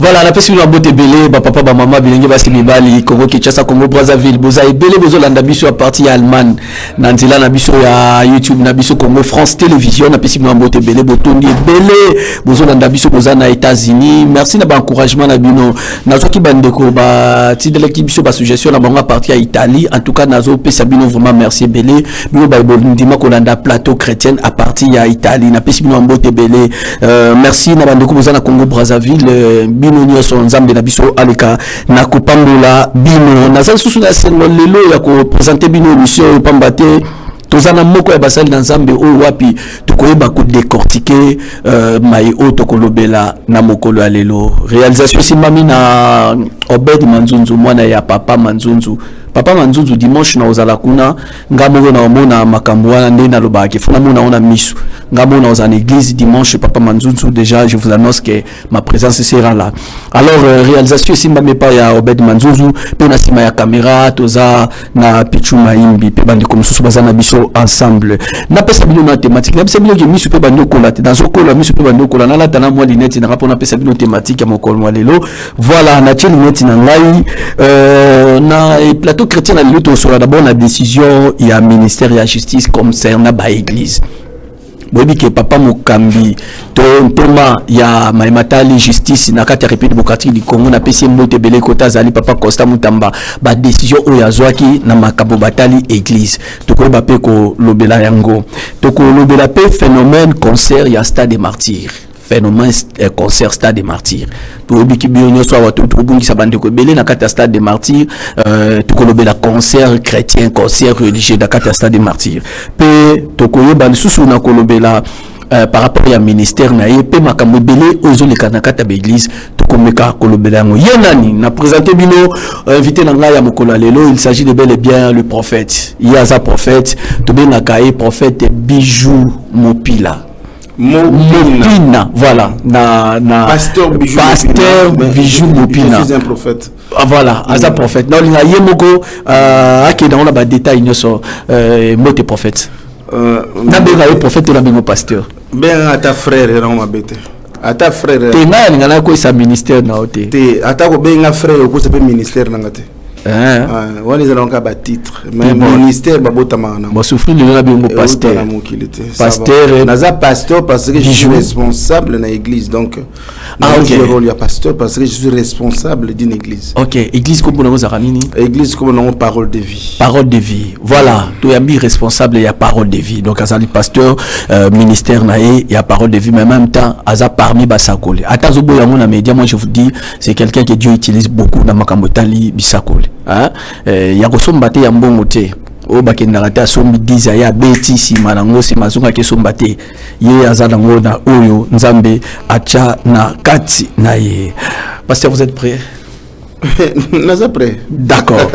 Voilà, napesi bino mbote ebele, bapapa, bamama, bilenge basi, mibali, Congo Kinshasa, Congo Brazzaville, boza ebele bozolanda biso à partir ya Allemagne na nzela na biso ya YouTube na biso Congo France Télévision. Napesi bino mbote ebele, botondi ebele bozolanda biso, boza na États-Unis. Merci na baencouragement na bino. Nazwaki bandeko batindelaki biso basuggestion na bango à partir ya Italie. En tout cas, nazopesa bino vraiment merci ebele, bino bondima kolanda Plateau Chrétienne à partir ya Italie. Napesi bino mbote ebele. Merci na bandeko boza na Congo Brazzaville. Bino nyonso, Nzambe na biso aleka na kopambola bino. Naza lisusu na esengo lelo ya koprésenter bino émission oyo, pamba te toza na moko ya basali na Nzambe oyo wapi tokoyeba kodécortiquer mai oyo tokolobela na mokolo ya lelo. Réalisation esimbami na Obed Manzunzu, mwana ya papa Manzunzu. Papa Manzunzu, dimanche na ozala kuna, nga moko na omona makambo wana nde nalobaka fo namona ngo na miso. Nga moko na ozala na église dimanche, papa Manzunzu. Déjà, je vous annonce que ma présence sera là. Alors, réalisation esimbami epai ya Obed Manzunzu, mpe na nsima ya caméra toza na Pichu Maimbi, mpe bandeko mosusu baza na biso ensemble. Napesa bino na thématique, napesa bino ke miso mpe bandi okola te, nazokola, miso mpe bandi okola. Nalata na mwa lunette nanga mpo napesa bino thématique ya mokolo mwa lelo. Voilà, natie lunette na ngai. Na Plateau Chrétien na lelo, tosola d'abord na décision ya ministère ya Justice concernant baéglise. Boyebi ke papa mokambi to ntoma ya mayematali justice na kati ya République démocratique du Congo, napesi ye mbote ebele kota azali, papa Constant Mutamba, badécision oyo azwaki na makambo batali église, tokoyeba mpe kolobela yango. Tokolobela mpe phénomène concert ya Stade des Martyrs, phénomène concert Stade des Martyrs. Toyebiki bino nyonso awa, tokobungisa bandeko ebele na kati ya Stade des Martyrs. Tokolobela concert chrétien, concert religieux na kati ya Stade des Martyrs, mpe tokoyeba lisusu na kolobela par rapport ya ministère na ye mpe makambo ebele oyo ezoleka na kati ya baéglise, tokomeka kolobela yango. Ye nani na présente bino, invité na ngai ya mokolo ya lelo? Il s'agit de bel et bien le prophète. Ye aza prophète, tobengaka ye prophète Bijou Mopila. Mopina. Mopina, voilà. Na Pasteur Bijou. Pasteur Mopina. Bijou Mopina. Je suis un prophète. Ah, voilà, aza prophète. Na olinga ye moko akende yango na badétail nyonso. Mbote, prophète. Nabenga ye prophète to nabenga pasteur? Benga ata frère yango mabe te. Ata frère. Te, ngai alinga nakoyesa ministère na yo te. Te, ata kobenga frère, okosa mpe ministère nanga te. Hein? Ah, wana ezalaka kaka batitre, mais Bon. ministère babotamaka nango. Bosouffrir lelo na bengo pasteur. Na mokili te. Pasteur, Naza pasteur parce que je suis Bijou. responsable na église, donc Ah, nazo ok. jouer rôle ya pasteur parce que je suis responsable d'une église. Ok, église kombo nango ezalaka nini? Église comme nango Parole de Vie. Parole de Vie, voilà. Toyambi responsable ya Parole de Vie, donc azali pasteur, ministère na ye ya Parole de Vie, mais en même temps aza parmi basakoli. Ata azoboya yango na média, moi je vous dis, c'est quelqu'un que Dieu utilise beaucoup na makambo etali bisakoli, hein? Ya kosomba te, ya mbongo te, oyo bakendaka te, asombi 10, aye abeti nsima nango, nsima azongaki esomba te. Ye aza nango na oyo Nzambe atya na kati na ye. Pasteur, vous êtes prêt? Naza prêt. D'accord,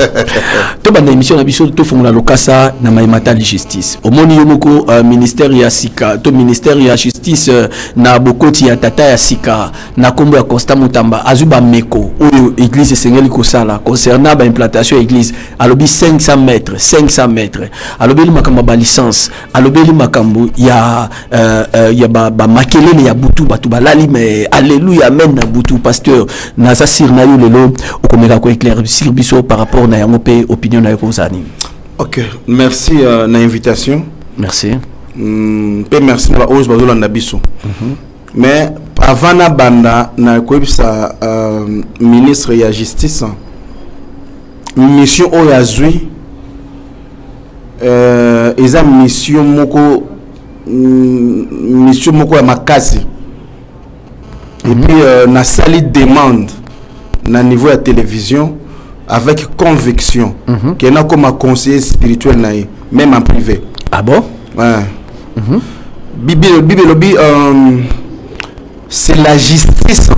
tobanda émission na biso, tofongola lokasa na mayema justice. Omoni yo moko, ministère ya sika to ministère ya Justice, na bokoti ya tata ya sika na nkombo ya Constant Mutamba, azwi bameko oyo église esengeli kosala concernant baimplantation ya église. Alobi 500 mètres, 500 mètres. Alobeli makambo ya balicence, alobeli makambo ya bamakelele ba ya butu, bato balali mais alleluya, amen na butu. Pasteur, naza sûr na yo lelo okomeka koéclaircir biso par rapport na yango, mpe opinion na yo kozala nini? Ok, merci na invitation. Merci. Mpe merci na baoyo bazolanda biso. Mais avant nabanda, nakoyebisa ministre ya Justice, mission oyo azwi eza mission moko, mission moko ya makasi. Et puis nasali demande na niveau ya télévision avec conviction ke nakoma conseiller spirituel na ye, même en privé. Ah bon? Ouais. Bible elobi, c'est la justice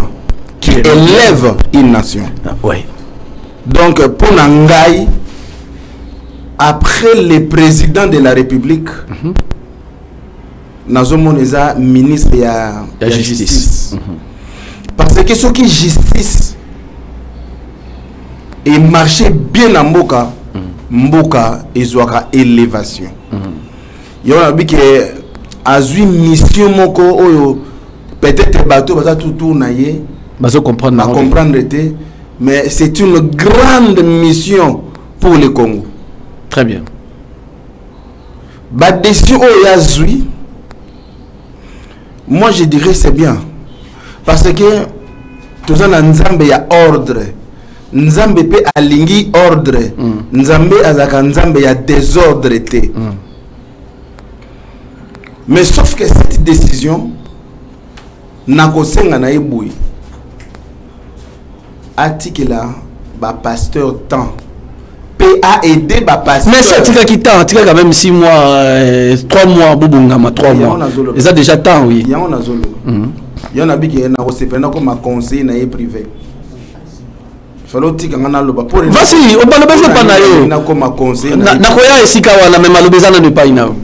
qui élève une nation. Ah, ouais. Donc mpo na ngai, après le président de la République, nazomona eza ministre ya ya justice. Justice. Parce que soki justice emarche bien na mboka, mboka ezwaka élévation. Yango nalobi ke azwi mission moko oyo peut-être bato baza tutour na ye. Bazo comprendre. Ba comprendre te, mais c'est une grande mission pour le Congo. Très bien. Ba décision oyo azwi, moi je dirais c'est bien, parce que toza na Nzambe ya ordre. Nzambe pe alingi ordre. Nzambe azalaka Nzambe ya désordre te. Mais sauf que cette décision, nakosenga na ye boye, atikela ba pasteur temps pe a aider ba pasteur. Mais ça atikaki temps, atikaka quand même 6 mois, 3 mois, bobongama 3 mois. Eza déjà temps, oui. Yango nazoloba. Yango nabiki nakosepela nakoma conseiller na ye privé. Falo tika nga naloba po Vas-y, obaloba eza epai na yo. Nakoma conseiller na ye. Nakoya esika wana, mais maloba eza nano epai na yo.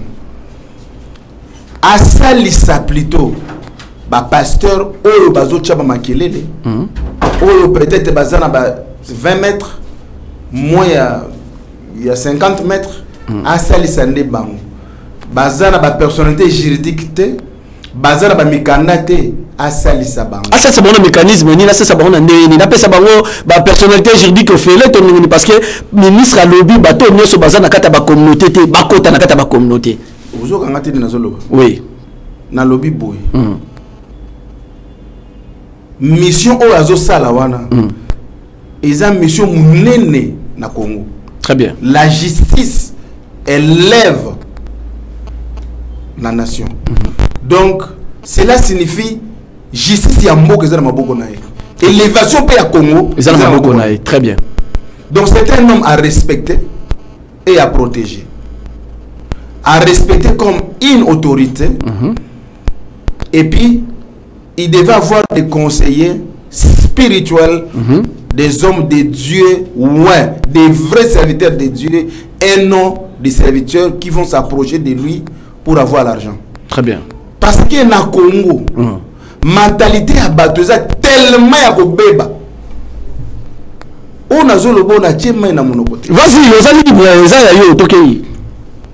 Asalisa plutôt ba pasteur oyo bazotia ba makelele, oyo peut-être baza na ba 20 mètres, moins ya 50 mètres, asalisa nde bango. Baza na ba personnalité juridique te, baza na ba mikanda te, asalisa bango. Asalisa bango na mécanisme nini? Asalisa bango na ndenge nini? Apesa bango ba personnalité juridique ofele to ndenge nini? Parce que ministre alobi bato nyonso baza na kati ya ba communauté te, bakota na kati ya ba communauté. Ozokanga te nde nazoloba. Oui. Nalobi boye. Mission oyo azosala wana, eza mission monene na Congo. Très bien. La justice élève la nation. Donc, cela signifie justice ya mboka eza na maboko na ye. Élévation pe ya Congo eza na maboko na ye. Très bien. Donc c'est un homme à respecter et à protéger. À respecter comme une autorité. Et puis, il devait avoir des conseillers spirituels, des hommes de Dieu, ouais, des vrais serviteurs de Dieu, et non des serviteurs qui vont s'approcher de lui pour avoir l'argent. Très bien. Parce que na Congo, mentalité ya bato eza tellement ya kobeba. Oyo nazoloba, oyo natie mai na monoko te. Vas-y, oza libre, eza ya yo, tokei.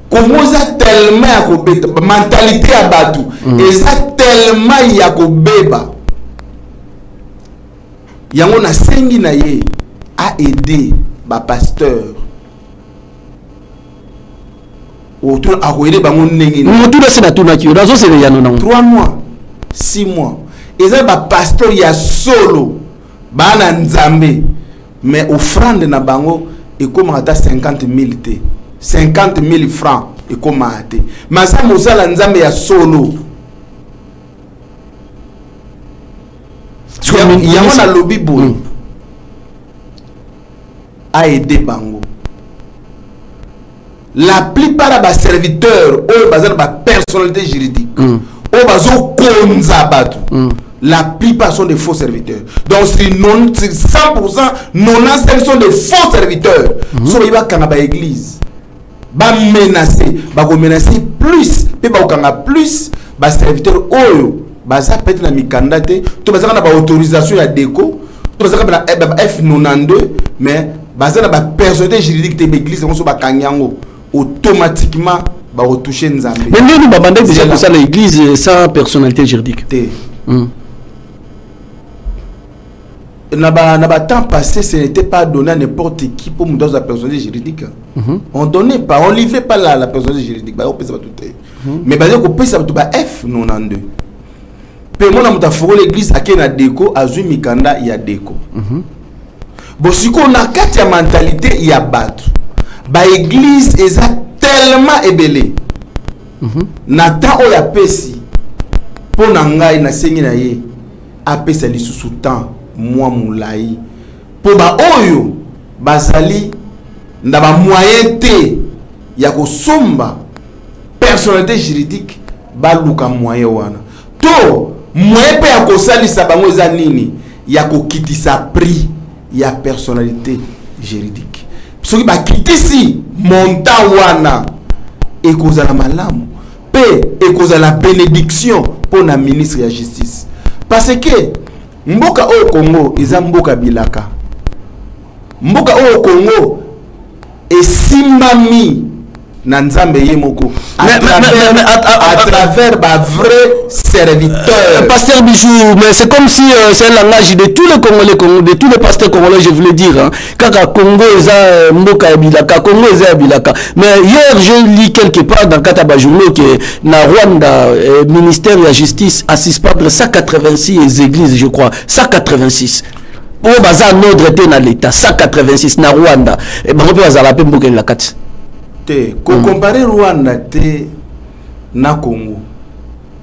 Congo eza tellement ya kobeta, mentalité ya bato eza tellement ya kobeba. Yango nasengi na ye a aider ba pasteur. Autour akoyede bango ndenge nini? Motu nasi natunaki yo, nazosela eyano nango. 3 mois, 6 mois. Eza ba pasteur ya solo, bana Nzambe, mais offrande na bango ekomaka ata 50 000 te. 50 000 francs ekomaka te. Mais aza mosala Nzambe ya solo. Yango nalobi boye. A aider bango. La plupart ya ba serviteurs oyo baza na ba personnalité juridique, oyo bazokonza bato, la plupart sont des faux serviteurs. Donc sur non, sur 100%, 95 sont des faux serviteurs. So bayi bakanga ba église, ba menacer, ba menacer plus, pe bakanga plus ba serviteur oyo baza peut-être na mikanda te, to bazaka na ba autorisation ya déco, to bazaka na ba F92, mais baza na ba personnalité juridique te. Ba église yango so bakangi yango, automatiquement bakotouche Nzambe. Mais ndenge babandaki déjà Zela. Kosala église sans personnalité juridique? Te. Na ba temps passé, ce n'était pas donné à n'importe qui pour moto azwa personnalité juridique. On donnait pas, on livrait pas la personnalité juridique, bakopesa bato te, mais bazali kopesa bato ba F92. Mpe mona moto afongoli église, akei na deko, azwi mikanda ya deko. Bon, sikoyo na kati ya mentalité ya bato, baéglise eza tellement ebele. Na temps oyo apesi, mpo na ngai nasengi na ye apesa lisusu temps mwa molai, mpo baoyo bazali na bamoyen te ya kosomba personnalité juridique, baluka moyen wana. To moyen mpe ya kosalisa bango eza nini? Ya kokitisa prix ya personnalité juridique. Soki bakitisi montant wana, ekozala malamu mpe ekozala bénédiction mpo na ministre ya justice, parce que mboka oyo Congo eza mboka bilaka. Mboka oyo Congo esimbami. Na Nzambe ye moko à travers ba vrai serviteur. Pasteur Bijou, mais c'est comme si c'est un langage de tous les Congolais, de tous les pasteurs congolais, je voulais dire, hein. Kaka Congo eza mboka ya bilaka, Congo eza ya bilaka. Mais hier j'ai lu quelque part dans Kataba journaux que na Rwanda, ministère de la justice a suspendre 186 églises, je crois, 186. Oyo baza en ordre te na l'État, 186 na Rwanda. Et bango mpe bazala mpe mboka elaka ti. Te, kocomparer Rwanda te na Congo,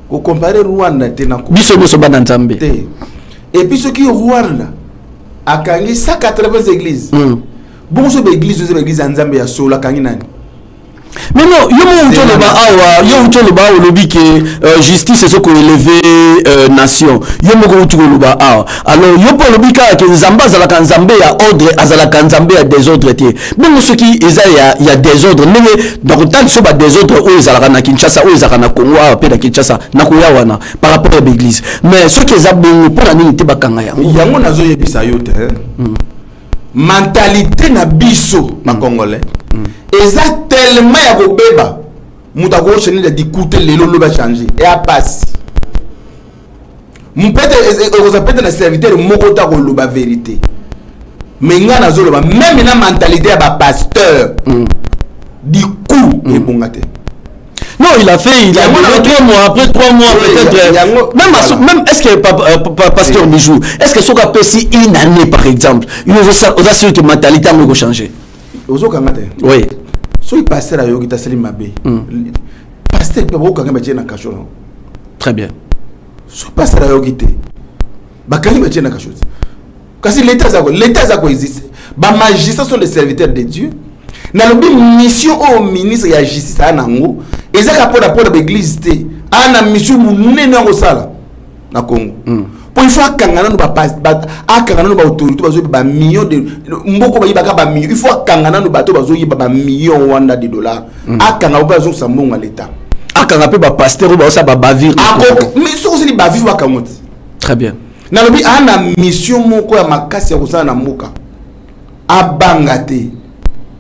kocomparer Rwanda te na Congo. Biso nyonso bana Nzambe. Te, et puis soki Rwanda akangi 180 églises, bongo so baéglise oyo eza baéglise ya Nzambe ya solo, akangi nani? Mais non, yo mo uti oloba awa, yo uti oloba awa, olobi ke justice ezokoélever nation. Yo moko uti koloba awa. Alors yo mpo olobi kaka ke Nzambe azalaka Nzambe ya ordre, azalaka Nzambe ya désordre te. Bongo soki eza ya désordre, ndenge nakotali so badésordre oyo ezalaka na Kinshasa, oyo ezalaka na Congo awa mpe na Kinshasa, nakoya wana par rapport ya baéglise. Mais soki eza bongo, mpo na nini te bakanga yango? Yango nazoyebisa yo te, mentalité na biso bacongolais eza tellement ya kobeba. Moto akochanger ya dikute lelo, lobi achange, eya pasi. Peut-être ekozala peut-être na serviteur moko ta koloba vérité, mais ngai nazoloba même na mentalité ya bapasteur, du coup ebonga te. Non, il a fait, il a donné 3 mois, après 3 mois, Oui, peut-être. Même, voilà. Même, est-ce que, pasteur Bijou, est-ce que ce qu'on appelle si une année, par exemple, il va sûr que mentalité a changer? Ozokanga te. Oui. Soki pasteur ayoki te, asali mabe, pasteur mpe bakokanga, batie na cachot, non? Très bien. Soki pasteur ayoki te, bakangi, batie na cachot te. Kasi l'état aza koexiste, bamagistrats sont des serviteurs de Dieu. Nalobi mission oyo ministre ya justice aya nango eza kaka mpona baéglise te. Aya na mission monene ya kosala na Congo, mpo il faut akanga nano akanga nano baautorité bazoyiba bamillion de mboko, bayibaka bamillion. Il faut akanga nano bato bazoyiba bamillion wana de dollars, akanga mpo bazongisa mbongo ya l'État. Akanga mpe bapasteur oyo baosala babavire. Mais soki osali bavivre, bakango te. Très bien. Nalobi aa na mission moko ya makasi ya kosala na mboka. Abanga te,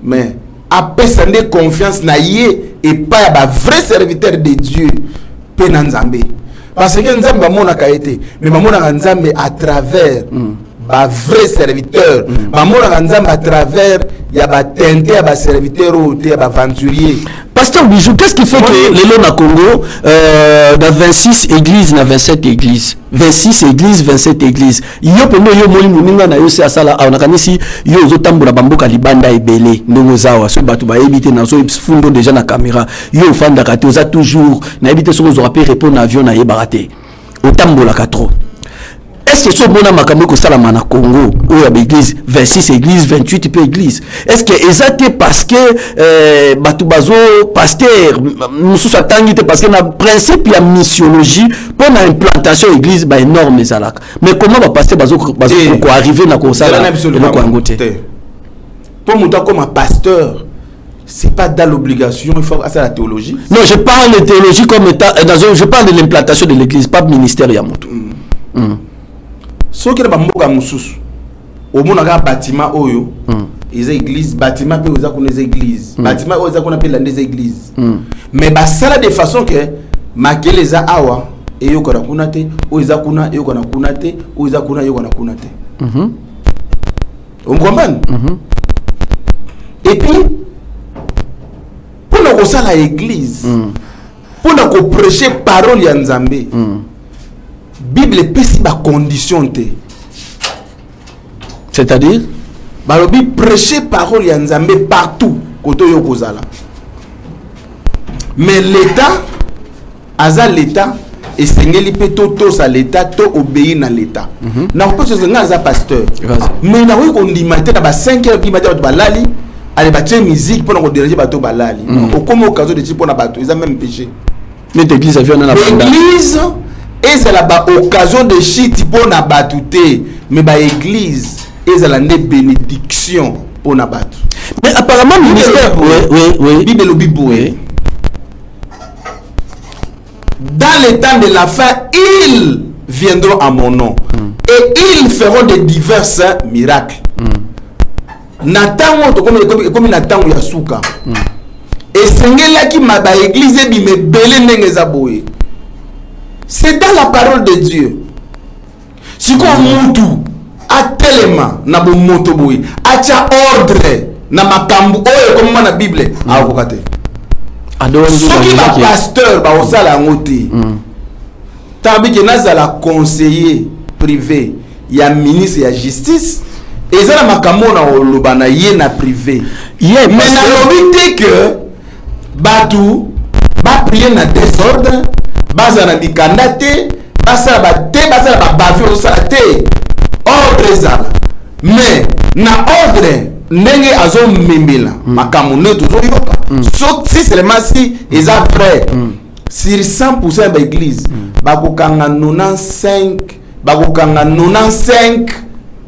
mais apesa nde confiance na ye epai ya bavrai serviteur de Dieu mpe na Nzambe, parce que Nzambe bamonaka ye te, mais bamonaka Nzambe à travers bavrai serviteur. Bamonaka Nzambe à travers ya batente ya baserviteur oyo te ya baaventurier. Pasteur Bijou, qu'est-ce qui fait que lelo na Congo, dans 26 églises, na 27 églises, 26 églises, 27 églises, yo pembe yo moni moninga na yo se asala awa, nakanisi yo ozotambola bamboka libanda ebele ndenge oza awa. Soki bato bayebi te, nazo fundo déjà na caméra, yo ofandaka te, oza toujours, nayebi te soki ozwaka mpe repos na avion, nayebaka te, otambolaka trop. Est-ce que so omona makambo ekosalama na Congo oyo ya baéglise, 26 église, 28 mpe église, est ce que eza te parce que bato bazo pasteur mosusu atangi te? Parce que na principe ya missiologie, mpo na implantation église, baénorme ezalaka. Mais comment bapasteur bazokoarriver na kosala eloko yango te? Mpo moto akoma pasteur, c'est pas dans l'obligation, il faut ça la théologie. Non, je parle de théologie comme état, je parle de l'implantation de l'église, pas ministère ya moto. Soki na bamboka mosusu omonaka bâtiment oyo eza église, bâtiment mpe eza kuna eza église, bâtiment oyo eza kuna mpe elanda eza église, mais basala de façon ke makele eza awa eyokana kuna te, oyo eza kuna eyokana kuna te, oyo eza kuna eyokana kuna te. Ocomprendre? Et puis mpona kosala église, mpona koprêcher parole ya Nzambe, Bible epesi bacondition te. C'est-à-dire? Balobi prêcher parole ya Nzambe partout kote oyo kozala, mais l'État aza l'État, esengeli mpe totosa l'État, to obéir na l'État. Nakopesa ngai aza pasteur, mais nakoki kondima te na ba 5 heures kima te bato balali, ale batie musique mpona kodéranger bato balali. Okomi occasion de ti mpona bato, eza même péché. Neti église avion na banda. Église ezala baoccasion de chute mpona bato te, mais baéglise ezala nde bénédiction mpona bato. Mais apparemment ministère, oui. Bible elobi boye: dans le temps de la fin, ils viendront à mon nom et ils feront de divers miracles. Na ntango tokomi, ekomi na ntango ya suka. Esengelaki ma baéglise ebima ebele ndenge eza boye. C'est dans la parole de Dieu. Sikoyo mutu atelema na bomoto boye, atya ordre na makambo oyo ekomama na Bible, akokoka te. Soki bapasteur bakosala yango te, tabike nazala conseiller privé ya ministre ya Justice, eza na makambo oyo na koloba na ye na privé. Mais nalobi te ke bato baprier na désordre, bazala na mikanda te, basala ba te, basala babavi ozosala te. Ordre ezala, mais na ordre ndenge azomemela makambo nde tozoyoka. So si seulement si eza vrai, sur 100 ya baéglise bakokanga 95, bakokanga 95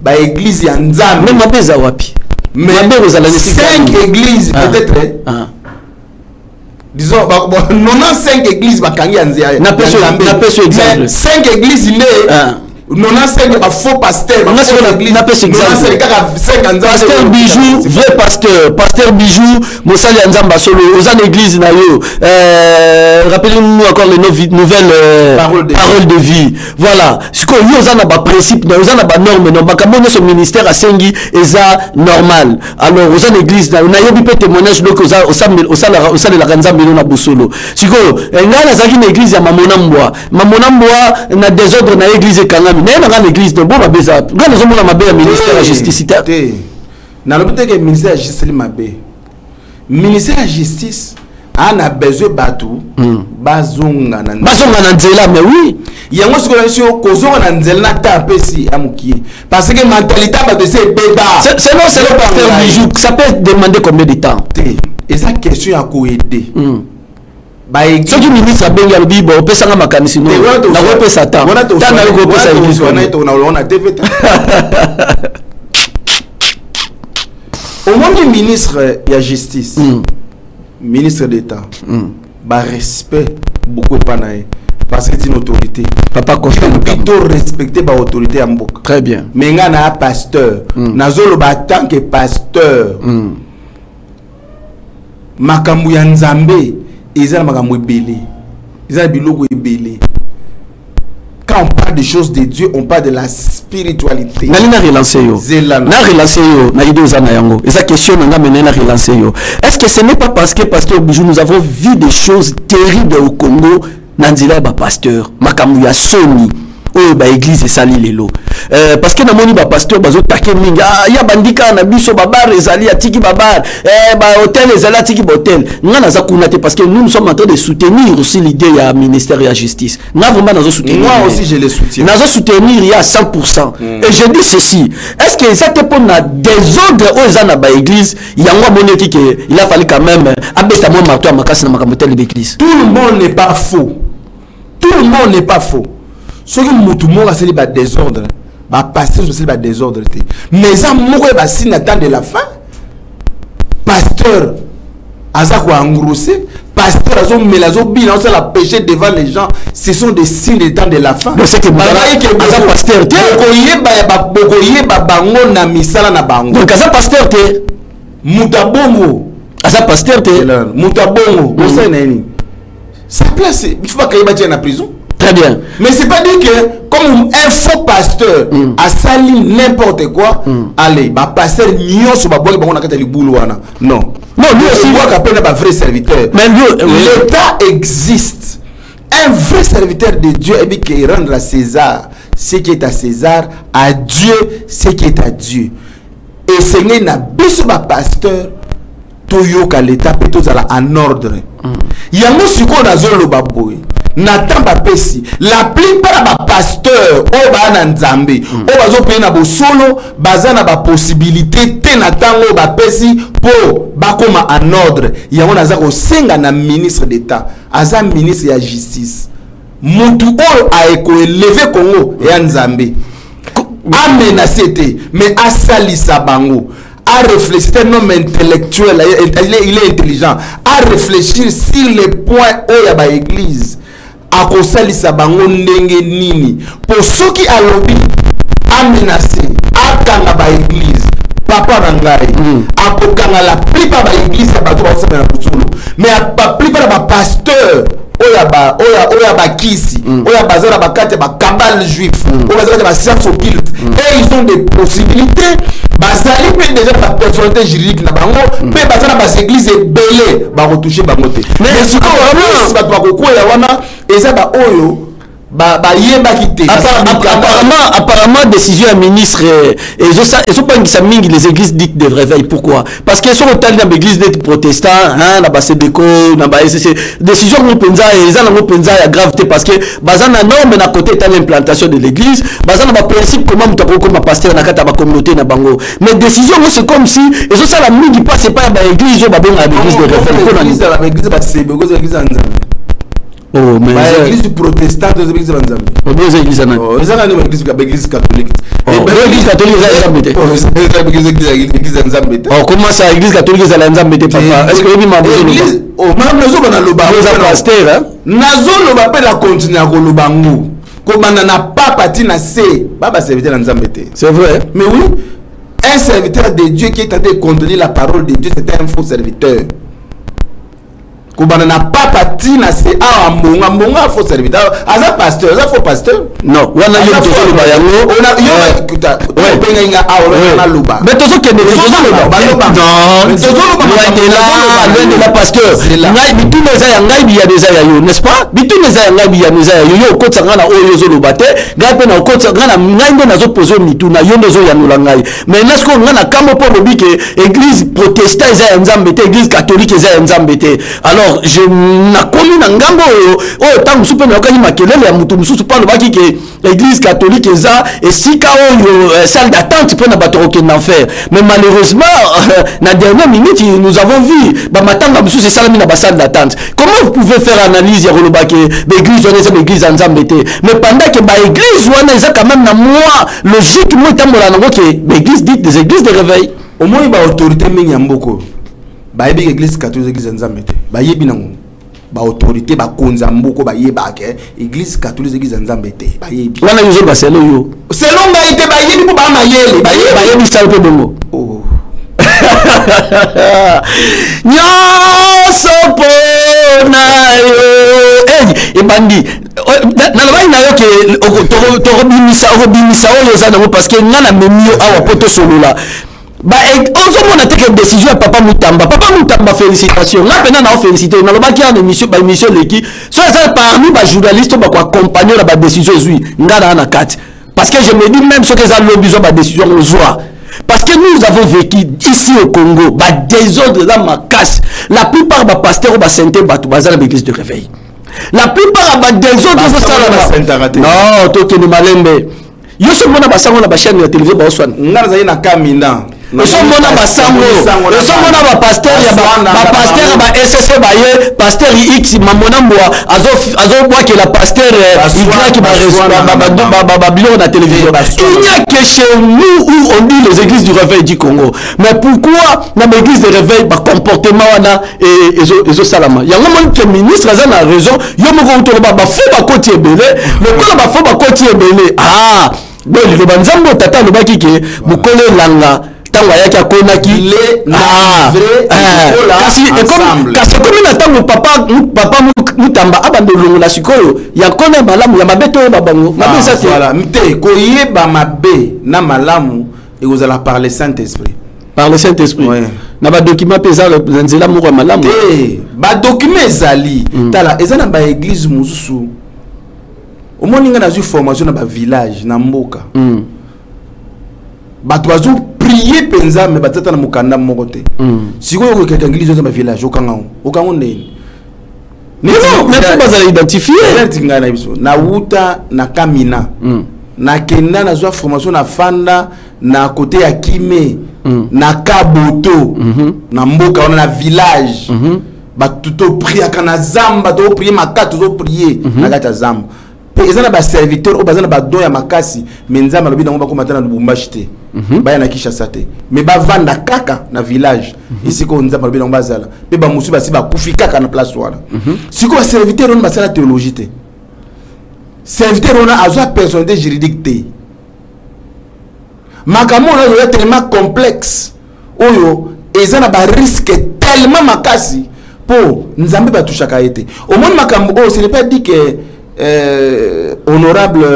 baéglise ya Nzambe. Mais mabe eza wapi? Mais mabe kozala 5 églises peut-être, disons 95 églises bakangi ya nzela. Napesi exemple. 5 églises nde 95 bafaux pasteur. Napesi exemple. Kaka 5 ya Nzambe. Pasteur Bijou, vrai pasteur, pasteur Bijou, mosali ya Nzambe solo, oza na église na yo, rappelez-nous encore les nouvelles Parole de Parole de vie. Voilà, sikoyo yo oza na baprincipe na, oza na banorme na makambo nyonso ministère asengi, eza normal. Alors oza na église na yo, nayebi mpe témoignage doki osalelaka Nzambe no na bosolo. Sikoyo ngai nazalaki na église ya Mamona Mbwa, Mamona Mbwa na désordre na église ekangami. Naye na ngai na église no bo mabe eza, ngai nazomona mabe ya ministère ya Justice te. Te, nalobi te ke ministère ya Justice eli mabe. Ministère ya Justice aa na besoin bato bazonga na Bazonga na nzela, mais oui. Yango sikoyo na biso kozonga na nzela na ta apesi ya mokie, parce que mentalité ya bato esi ebeba. Selon pasteur Bijou, ça peut demander combien de temps? Te, eza question ya koaider baéglise. Soki ministre abengi, alobi bo opesanga makanisi no, nakopesa temps, temps nayo kopesa église wana. Na TV te, omoni ministre ya Justice, ministre d'État, barespect beaucoup epa na ye, parce que c'est une autorité. Papa Constant Mutamba. Plutôt respecter baautorité ya mboka. Très bien. Mais nga na ya pasteur, nazoloba tant que pasteur, makambo ya Nzambe eza na makambo ebele, eza na biloko ebele. Quand on parle des choses de Dieu, on parle de la spiritualité. Nali na relancer yo. Zela Na relancer yo na idée oza na yango, eza question na nga mene na relancer yo. Est-ce que ce n'est pas parce que, pasteur Bijou, nous avons vu des choses terribles au Congo na nzela ya bapasteur, makambo ya soni oyo baéglise esali lelo, parce que namoni bapasteur bazotake mingi, ya bandika na biso, babar ezali, atiki babar, bahotel ezali, atiki bahotel. Nga naza kuna te, parce que nous, nous sommes en train de soutenir aussi l'idée ya ministère ya Justice. Nga vraiment nazo soutenir. Moi aussi, je le soutiens. Nazo soutenir ya 100%. Et je dis ceci: est ce que eza te mpo na désordre oyo eza na baéglise, yango amonaki ke il a fallu quand même abeta mwa marteau ya makasi na makambo etali baéglise? Tout le monde n'est pas faux, tout le monde n'est pas faux. Soki mutu moko asali badésordre, bapasteur basali badésordre te, mais eza moko ya basigne na temps de la fin. Pasteur aza koengrosser, pasteur azomela, azobina, azosala péché devant les gens, ce sont des signes de temps de la fin. Donc, c'est que Balobaki ke aza pasteur te. Bokoyeba bango na misala na bango. Donc aza pasteur te. Moto abongo. Aza pasteur te. Moto abongo, bosali na ye nini? Sa place, il faut bakayeba tia na prison. Très bien. Mais c'est pas dire que comme un faux pasteur asali n'importe quoi, allez, ba pasteur nyonso babwaki bango na kati ya libulu wana. Non. Non, lui aussi. Bwaka pe na ba vrai serviteur. Mais lui, oui. L'État existe. Un vrai serviteur de Dieu est qui rendre à César ce qui est à César, à Dieu ce qui est à Dieu. Et Seigneur na biso ba pasteur toyoka l'État pe tozala en ordre. Yango sikoyo nazoloba boye, na temps bapesi, la plupart ya bapasteur oyo baa na Nzambe, oyo bazopeye na bosolo, baza na bapossibilité te na ntango oyo bapesi mpo bakóma en ordre. Yango naza kosenga na ministre d'État, aza ministre ya Justice, mutu oyo akoélever Congo eya Nzambe, amenace te, mais asalisa bango à réfléchir. C'est un homme intellectuel, il est intelligent, à réfléchir sur les points oyo ya baéglise, akosalisa bango ndenge nini, po soki alobi amenace, akanga baéglise. Papa na ngai akokanga la plupart baéglise ya bato bakosambela na mosolo, mais la plupart ya bapasteur oyo ya bakisi, oyo baza na bakati ya bakabbale juif, oyo baza kati ya bascience occulte, et ils ont des possibilités, bazali mpe déjà na bapersonnalité juridique na bango, mpe baza na baéglise ebele, bakotouche bango te. Mais sikoyo bato bakokweya wana eza baoyo bayebaki te. Apparemment, décision ya ministre ezobangisa mingi les églises dites de réveil. Pourquoi? Parce que soki otali na baéglise neti protestant, hein, na baCBCO, na baECC, décision yango mpenza eza nango mpenza ya grave te, parce que baza na norme na côté etali implantation de l'église, baza na baprincipe comment moto akokoma pasteur na kati ya bacommunauté na bango. Mais décision yango, c'est comme si ezosala mingi mpasi epai ya baéglise oyo babengaka baéglise de réveil. Mpona nini? Baéglise baCBCO eza église ya Nzambe? Oh, mais baéglise protestante eza église ya Nzambe? Obi eza église ya nani? Eza nani? Baéglise catholique. Oh, église catholique eza ya Nzambe te? Eza église ya Nzambe te. Oh, comment ça, église catholique ezala ya Nzambe te? Papa, est ce que oyebi mambo ozoloba? Nazoba, naloba. Oza pasteur, hein? Nazoloba mpe na continue ya koloba ngo. Kobanda na papa ti na se, ba baserviteur na Nzambe te. C'est vrai? Mais oui, un serviteur de Dieu qui est en train de contenir la parole de Dieu, c'était un faux serviteur. Kobanda na papa ti na se awa, mbonga mbonga, faux serviteur. Aza pasteur, aza faux pasteur. Non, wana yo moto ozoloba yango. Obengai nga awa, naloba. Mais tozokende, tozoloba. Non, loin de là, loin de là, pasteur. Ngai bituna eza ya ngai, biyano eza ya yo, n'est-ce pas? Bituna eza ya ngai, biyano eza ya yo. Yo okotisa ngai na oyo ozoloba te, ngai mpe na okotisa ngai na ngai nde nazopose yo mituna, yo nde ozoyanola ngai. Maintenant sikoyo ngai na kambo mpo olobi ke église protestant eza ya Nzambe te, église catholique eza ya Nzambe te. Alors je nakomi na ngambo oyo ntango mosusu mpe nayokaki makelele ya motu mosusu mpo alobaki ke église catholique eza esika oyo salle d'attente mpona bato kokende enfer. Mais malheureusement, na dernière minute, nous avons vu bamatanga mosusu esalami na basalle d'attente. Comment vous pouvez faire analyse ya koloba ke baéglise wana eza baéglise ya Nzambe te, mais pendant ke baéglise wana eza quand même na mwa logique mo etambola nango ke baéglise dite des églises de réveil? Omoni, baautorité mingi ya mboka oyo bayebi ke église catholique église ya Nzambe te. Bayebi nango. Baautorité, bakonzi ya mboka bayebaka église catholique église ya Nzambe te, bayebi. Wana yo ozoba selo yo. Selo ngai te, bayebi mpo baa mayele, bayebi. Bayebi salo mpe bongo. Oh. Nyonso mpo na yo. Hey, ebandi nalobaki na yo ke tokobimisa, okobimisa oyo oza nango, parce que nga namemi yo awa mpo tosolola. Ozomona te ke décision ya papa Mutamba? Papa Mutamba, félicitation. Nga mpena na ofélicité. Nalobaki ya na émission, baémission eleki, so eza parmi bajournaliste oyo bakoaccompagne na badécision ezwi, nga naa na kati, parce que je me dis, même soki eza lobi, zwa badécision ozwa, parce que nous avons vécu ici au Congo badésordre eza makasi. La plupart bapasteur oyo basente bato baza na baéglise de réveil. La plupart ya badésordre ezosalama, non, tokende malembe. Yo so mona basango na bachaîne ya télévision baoswana. Nga nazali na Kamina. Ozomona basango, ozomona bapasteur ya bapasteur ya ba ECC, baye pasteur X mamona mbwa azobwakela pasteur Y babiloko na télévision. Il n'y a que chez nous où on dit les églises du réveil du Congo. Mais pourquoi na baéglise de réveil bacomportement wana ezosalama? Yango moni ke ministre aza na raison. Yo moko utoloba bafaux bakoti ebele. Lokola bafaux bakoti ebele, ah bo liloba Nzambe oyo tata alobaki ke mokolo elanga ntango ayaki akonaki. Ah, eh, kasi ekomi na ntango papa Mutamba abanda olongola sikoyo ya nkona ya malamu ya mabe. Toyeba bango mabe eza te. Te, koyeba mabe na malamu ekozala par le Saint Esprit. Par le Saint Esprit, ouais. Na badocument mpe eza na nzela moko ya malamu. Te, badocument ezali. Tala, eza na baéglise mosusu. Omoni, ngai nazwi formation na bavillage na mboka. Bato bazoprie mpenza, me batata na mokanda moko te. Sikoyo okokeka église oza bavillage, okangango, okango ndeni? Mais faut bazala identifié. Neti ngai na biso, nawuta na Kamina, nakenda nazwa formation, nafanda na côté ya Kime, na Kaboto, na mboka wana, na village. Bato topriaka na zamba, toprie makasi, tozoprie na kati ya zamba. Mpe eza na baserviteur oyo baza na badon ya makasi, me Nzambe alobi nango bakóma ata na Lubumbashi te, baya na Kinshasa te, me bavanda kaka na village esika oyo Nzambe alobi nango bazala. Mpe bamosusu basi bakufi kaka na place wana. Sikoyo baserviteur wana basala théologie te. Serviteur wana azwa personnalité juridique te. Makambo oyo eza tellement complexe, oyo eza na barisque tellement makasi, mpo Nzambe batushaka ye te. Omoni makambo oyo, ce n'est pas dit que honorable,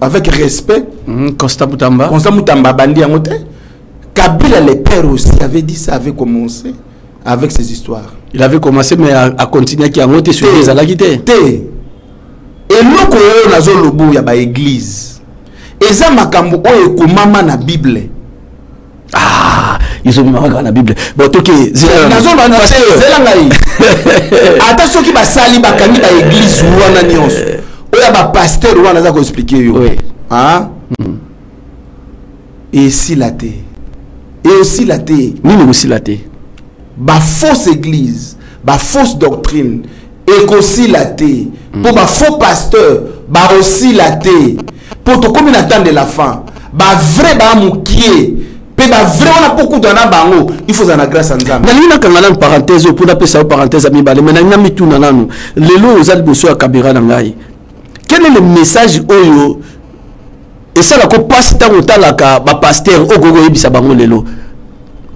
avec respect, Constant Mutamba. Constant Mutamba abandi yango te. Kabila le père aussi avait dit ça, avait commencé avec ces histoires. Il avait commencé, mais a continué ki yango te, suivi ezalaki te. Te, eloko oyo nazoloba ya baéglise eza makambo oyo ekomama na Bible. Ah, ezobima kaka na Bible. Bon, toke. Nazoloba na zela ngai, ata soki basali, bakangi baéglise wana nyonso oyo ya bapasteur wana, aza koexpliquer yo. Ah? Esila te, esila te. Nini kosila te? Bafausse église, bafausse doctrine ekosila te, mpo bafaux pasteur bakosila te, mpo tokómi na temps de la fin. Bavrai baa mokie, mpe bavrai wana, mpo kutana na bango, il faut ozala na grâce ya Nzambe. Nalingi nakanga nanu parenthèse oyo mpo napesa yo parenthèse ya mibale, mais nalingi namituna nanu. Lelo oza liboso ya caméra na ngai, quel est le message oyo esalaka mpasi ntango otalaka bapasteur oyo okoki koyebisa bango lelo,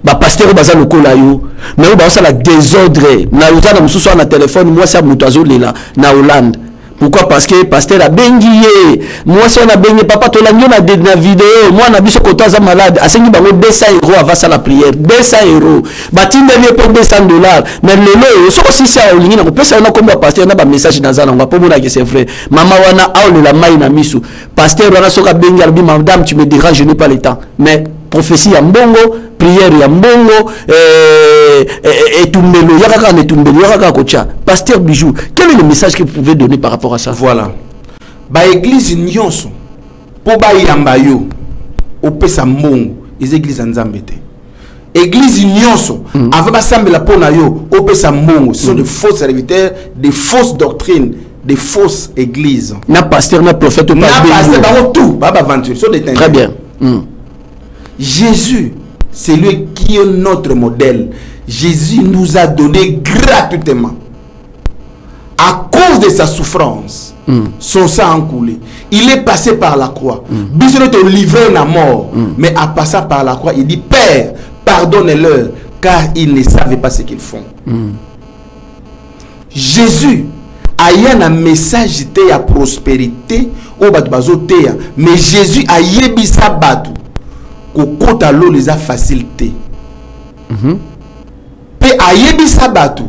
bapasteur oyo baza lokola yo, mais oyo bazosala désordre? Na oza na mosusu wana na telefone, mwasi ya moto azolela na Hollande. Pourquoi? Parce que pasteur abengi ye, mwasi wana abengi: "Papa, tolandi yo na video, mwana biso koto aza malade." Asengi bango 200 euro avant asala prière, 200 euro. Batindeli ye mpe 200 dollars. Mais lelo oyo, soki osisi awa, olingi na kopesa yo na kombo ya pasteur na bamessage naza nango, mpo monaki c'est vrai. Mama wana aolela mai na misu. Pasteur wana, soki abengi, alobi: "Madame, tu me déranges, je n'ai pas le temps." Mais prophétie ya mbongo, prière ya mbongo, etumbelo ya kaka na etumbelo ya kaka kotia. Pasteur Bijou, quel est le message que vous pouvez donner par rapport à ça? Voilà, baéglise nyonso mpo bayamba yo opesa mbongo, eza église ya Nzambe te. Église nyonso avant basambela mpo na yo opesa mbongo, ce sont de faux serviteurs, de fausses doctrines, de fausses églises. Na pasteur, na prophète? Na pasteur, bango tout ba baventure, sont des Très bien. Jésus, c'est lui qui est notre modèle. Jésus nous a donné gratuitement. À cause de sa souffrance, son sang a coulé. Il est passé par la croix. Biso te livré na mort. Mais en passant par la croix, il dit: "Père, pardonne-leur, car ils ne savaient pas ce qu'ils font." Jésus aya na message te ya prospérité oyo bato bazoteya, mais Jésus ayebisa bato kokota lolo eza facile te. Mpe ayebisa bato: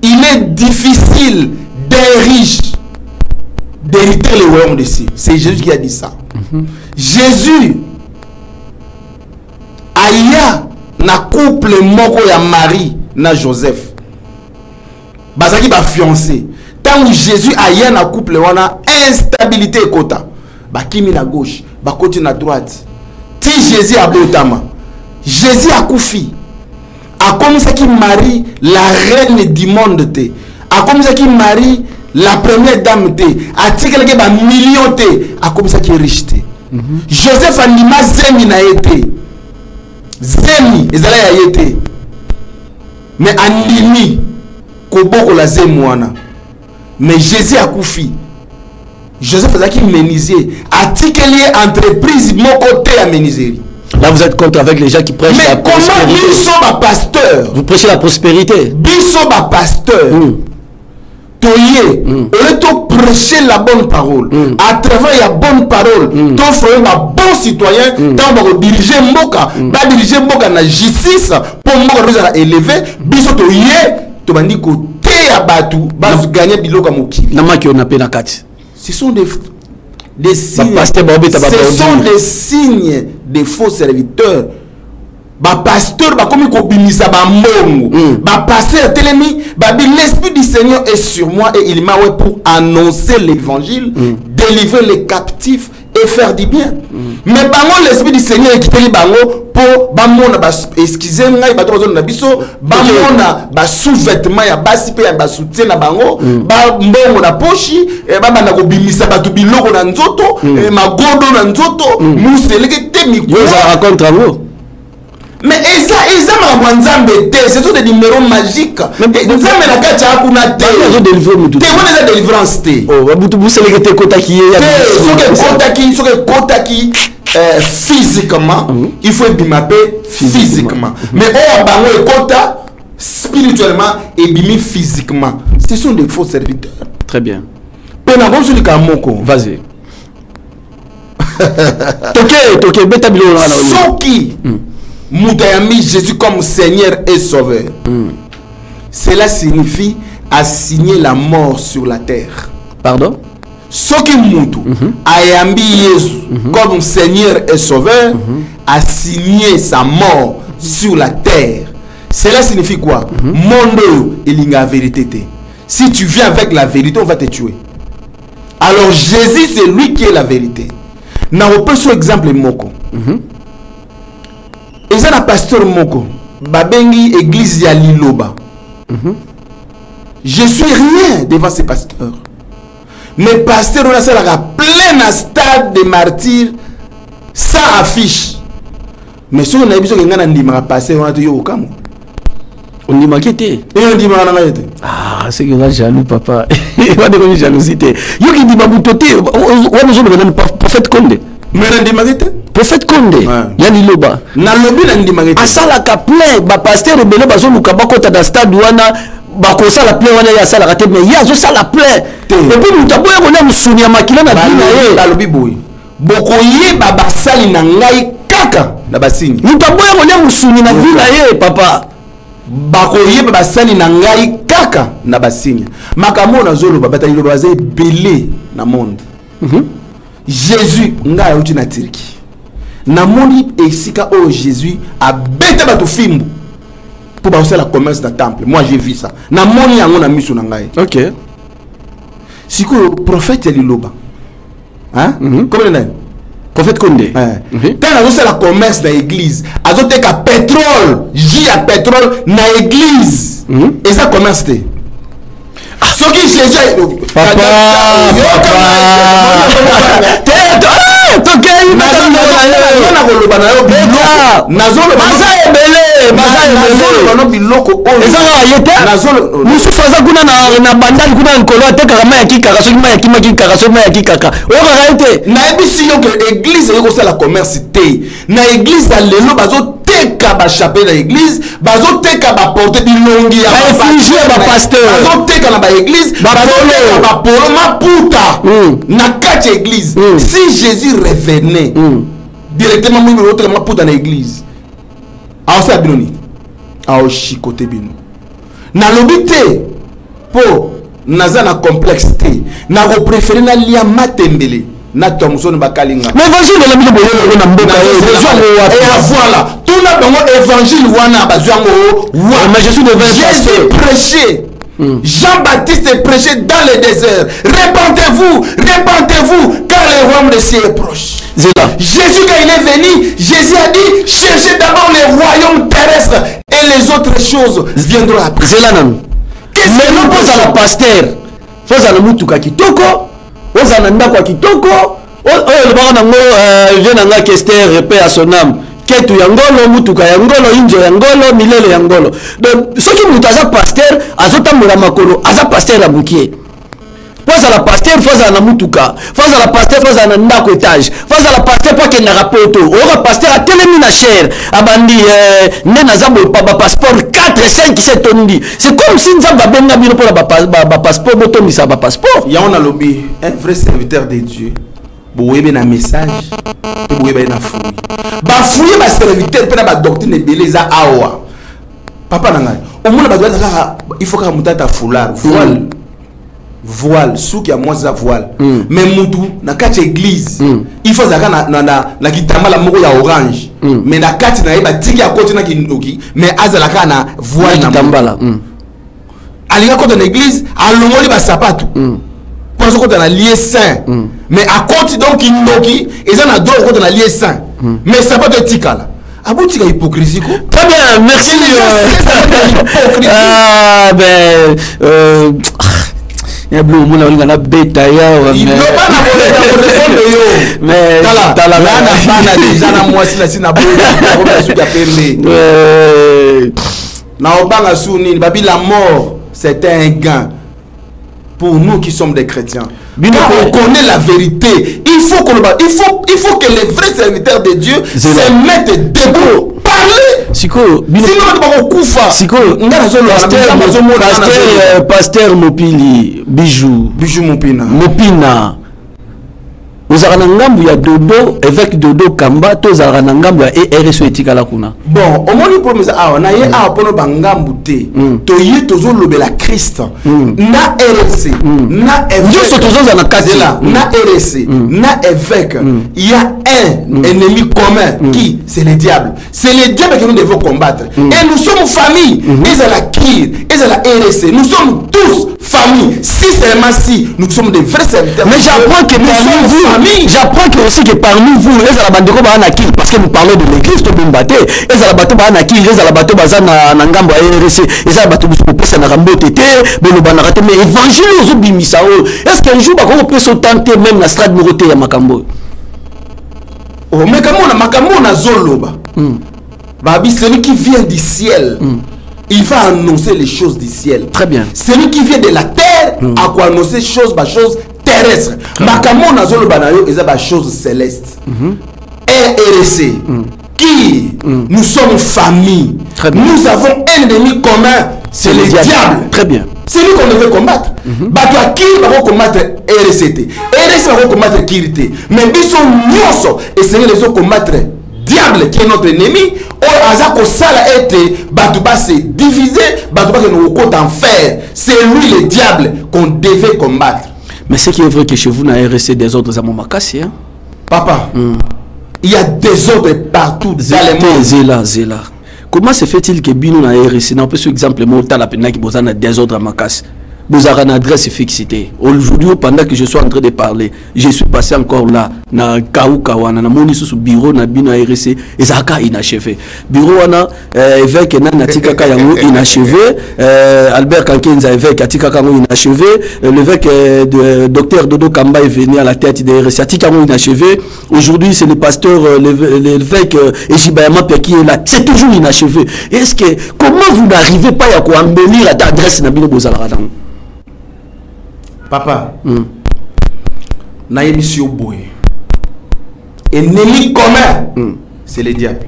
il est difficile d'un riche d'hériter le royaume des cieux. C'est Jésus qui a dit ça. Jésus aya na couple moko ya Marie na Joseph, bazalaki bafiancé. Ntango Jésus aya na couple wana, instabilité ekota, bakimi na gauche, bakoti na droite, ti Jésus abotama. Jésus akufi, akomisaki Marie la reine du monde te, akomisaki Marie la première dame te, atikelaki bamillion te, akomisaki riche te. Joseph andima zemi na ye te, zemi ezala ya ye te, mais andimi kobokola zemi wana. Mais Jésus akufi, Joseph azalaki menuisier, atikeli ye entreprise moko te ya menuiserie. Là, vous êtes contre avec les gens qui prêchent Mais la comment prospérité. Biso bapasteur, Vous prêchez la prospérité. Biso bapasteur, toye ole toprêcher la bonne parole. À travers ya bonne parole, toforme babon citoyen. Ntango bakodirige mboka, badirige mboka na justice, mpo mboka tozala élevé. Biso toye, tobandi koteya bato baganye biloko ya mokili. Na maki oyo na mpe na kati. Ce sont des signes, Bapasteur baobeta ce sont babaudire. des signes des faux serviteurs. Bapasteur bakomi kobimisa bambongo. Bapasteur telemi, babi: "L'esprit du Seigneur est sur moi et il m'a oint pour annoncer l'évangile, délivrer les captifs et faire du bien." Mais bango, l'esprit du Seigneur ekiteli bango mpo bamona ba, excuse ngai, bato bazolanda biso, bamona basous-vêtement ya basi mpe ya basoutien na bango, bambongo na poshi, babanda kobimisa bato biloko na nzoto, magodo na nzoto, museleke te. Yo Mikolo ozalaka contre yango. Mais eza makambo ya Nzambe te, ce sont des numéros magiques. Nzambe na kati ya kuna te. Azodélivre mutu. Te, wana eza délivrance te. Oh, babutu buseleke te ekotaki ye ya Te, soki ekotaki, soki ekotaki physiquement, il faut ebima mpe physiquement. Mais oyo bango ekota spirituellement, ebimi physiquement, ce sont des faux serviteurs. Très bien. Mpe nakozolika moko. Vas-y, toke toke, beta biloko na nga. Soki moto ayambi Jésus comme Seigneur et Sauveur, cela signifie asigner la mort sur la terre. Pardon? Soki mutu ayambi Yesu comme Seigneur et Sauveur, asigné sa mort sur la terre. Cela signifie quoi? Monde oyo elinga vérité te. Si tu viens avec la vérité, on va te tuer. Alors Jésus, c'est lui qui est la vérité. Na opesa exemple moko. Eza na pasteur moko babengi église ya Liloba. Je suis rien devant ces pasteurs, mais pasteur oyo asalaka plein na stade de Martyr sans affiche. Mais soki nayebi, soki ngai nandimaka pasteur wana te, yo okamwa. Ondimaki te? Eyo ndimaka na ngai te. Ah, c'est que oza jaloux, papa. Wana ekomi jalousie te. Yoki ndima moto te. Wana ozoloba nani? Prophète Konde? Mais nandimaki te. Prophète Konde ya Liloba. Nalobi nandimaki te. Asalaka plein, bapasteur ebele bazoluka bakota na stade wana, bakosala plein wana, ye asalaka te, mais ye azosala plein. Te. Et puis moto aboya kolia mosuni ya makila na vie na ye. Balobi boye: bokoyeba basali na ngai kaka na basigne. Moto aboya kolia mosuni na vie na ye, papa. Bakoyeba basali na ngai kaka na basigne. Makambo oyo nazoloba, bato ya Liloba baza ebele na monde. Jésus, ngai auti na Turquie, namoni esika oyo Jésus abeta bato fimbu mpo bakosala commerce na temple. Moi, j'ai vu ça, namoni yango na miso na ngai. Sikoyo prophète ya Liloba, hein? Komona nani? Prophète Konde. Ntango azosala commerce na église, azoteka pétrole, jus ya pétrole na église, eza commerce te? Soki Jésus Papa, papa, tokei. Na koloba na yo biloko nazoloba. Baza ebele, baza Nazoloba ebele. no biloko oyo. Eza kaka ye te. Mosusu aza kuna na Bandali kuna na likolo, atekaka mai ya kikaka, soki mai ya kima kikaka, soki mai ya kikaka, oyokaka ye te. Nayebisi yo ke église eye kosala commerce te. Na église ya lelo, bazoteka bachapelet na église, bazoteka baporte bilongi ya Baeffigie ya bapasteur. Bazoteka na baéglise. Bapolo. Bazoteka bapolo, maputa na kati ya église. Si Jésus revenait directement, moyi oteka maputa na église, aosala bino nini? Aoshikote bino. Nalobi te mpo naza na complexe te. Nakopréférer nalia matembele na thomson bakalinga. Mais évangile elobiki boye na mboka oyo, bozwa yango wapi? Et voilà, tuna bango, évangile wana bazwa yango wapi? Mais Jésus devait Jésus passer. prêchait. Jean-Baptiste prêchait dans le désert: repentez-vous, repentez-vous, car le royaume des cieux est proche. Zela. Jésus, quand il est venu, Jésus a dit: cherchez d'abord le royaume terrestre et les autres choses viendront après. Zela nanu. Qu'est-ce que Lelo nous mpo ozala pasteur, fo ozala mutuka kitoko, ozala na ndako ya kitoko. Oyo elobaka nango vie na nga Kester, paix à son âme, ketu ya ngolo, mutuka ya ngolo, inzo ya ngolo, milele ya ngolo. Donc soki moto aza pasteur, azotambola makolo, aza pasteur ya mokie. Po azala pasteur, fo azala na mutuka, fo azala pasteur, fo azala na ndako étage, fo azala pasteur mpo akendaka poto. Oyoka pasteur atelemi na chere, abandi nde naza boye, bapasseport 4, 5, 7 tondi. C'est comme si Nzambe abenga bino mpona bapasseport, botondisa bapasseport. Yango nalobi, un vrai serviteur de Dieu, boyebi na message mpe boyebi ye na fruit. Bafruit baserviteur mpe na badoctrine ebele eza awa. Papa na ngai, omona bato baza kaka, il faut kaka moto ata foulard, voile, voile, suki ya mwasi eza voile. Mais mutu na kati ya église, il faut azalaka na kitambala moko ya orange, mais na kati na ye batiki akoti na kindoki, mais azalaka na voile na Kitambala. Alingi akota na église, alongoli basapato mpo azokota na lieu saint. Mais akoti, donc kindoki eza na droit kokota na lieu saint, mais sapato etikala. Abotika hypocrisie ko. Très bien, merci. C'est ça, l'hypocrisie. Ah, ben, ya biloko omona olinga na beta ya. Loba na korépondre yo. Mais tala tala. Nga na bana deja, na mwasi na si na boya, suki ya pembe. Na obanga su nini? Babi, la mort, c'est un gain. Pour nous qui sommes des chrétiens, quand on connaît la vérité, il faut qu'on il faut que les vrais serviteurs de Dieu se mettent debout, parler. Sikoyo, sinon bakokufa. Sikoyo, pasteur Mopili Bijou, Bijou Mopina, Mopina, ozalaka na ngambu ya Dodo, évêque Dodo Kamba, to ozalaka na ngambu ya ERSO etikala kuna? Bon, omoni problème eza awa na ye awa mpona bangambu te. Toye tozolobela Christ na RC na nyonso tozozala na kati. Na RC na évêque, il y a un ennemi commun qui c'est le diable. C'est le diable que nous devons combattre. Et nous sommes famille. Ezala Kir, ezala RC, nous sommes tous famille. Si seulement si nous sommes des vrais serviteurs. Mais j'apprends que parmi vous, j'apprends que aussi que parmi vous, ezala bandeko baa na Kir, parce que nous parlons de l'église, tobomba te, ezala bato baa na Kir, ezala bato baza na ngambo ya RC, ezala bato mosusu kopesanaka mbote te, bolobanaka te, mais évangile ozobimisa oyo, est ce qu'un jour bakoki kopesa autant te, même na strade moko te ya makambo oyo? Makambo nazoloba, babi, celui qui vient du ciel, il va annoncer les choses du ciel. Très bien. Celui qui vient de la terre, a quoi annoncer choses, ba choses terrestres. Makambo nazoloba na yo eza ba choses célestes. RRC, qui nous sommes famille. Nous avons un ennemi commun, c'est le diable. Très bien. C'est lui qu'on devait combattre. Bato ya Kiri bako combattre RC te. RC bako combattre Kiri te. Mais biso nyonso esengeli ezo combattre diable qui est notre ennemi. Oyo aza kosala ete bato base diviser, bato bakende kokota enfer. C'est lui le diable qu'on devait combattre. Mais ce qui est vrai que chez vous na RC désordre eza mo makasi, hein? Papa, il y a désordre partout dans le monde. Zela, zela. Comment se fait-il que bino na RC, na opesi exemple moko, tala mpenza boza na désordre ya makasi, bozalaka na adresse fixe te? Aujourd'hui, pendant que je suis en train de parler, je suis passé encore là na Kauka wana, namoni susu bureau na bino ya RC ezalaka inachevé. Bureau wana, évêque nani atikaka yango inachevé? Albert Kankenza, évêque, atikaka yango inachevé. L'évêque de docteur Dodo Kamba est venu à la tête de RC, atika yango inachevé. Aujourd'hui, c'est le pasteur, l'évêque Ejibayama qui est là, c'est toujours inachevé. Est-ce que comment vous n'arrivez pas à koembellir ata adresse na bino bozalaka nango? Papa, nayebisi yo boye, ennemi commun, c'est le diable.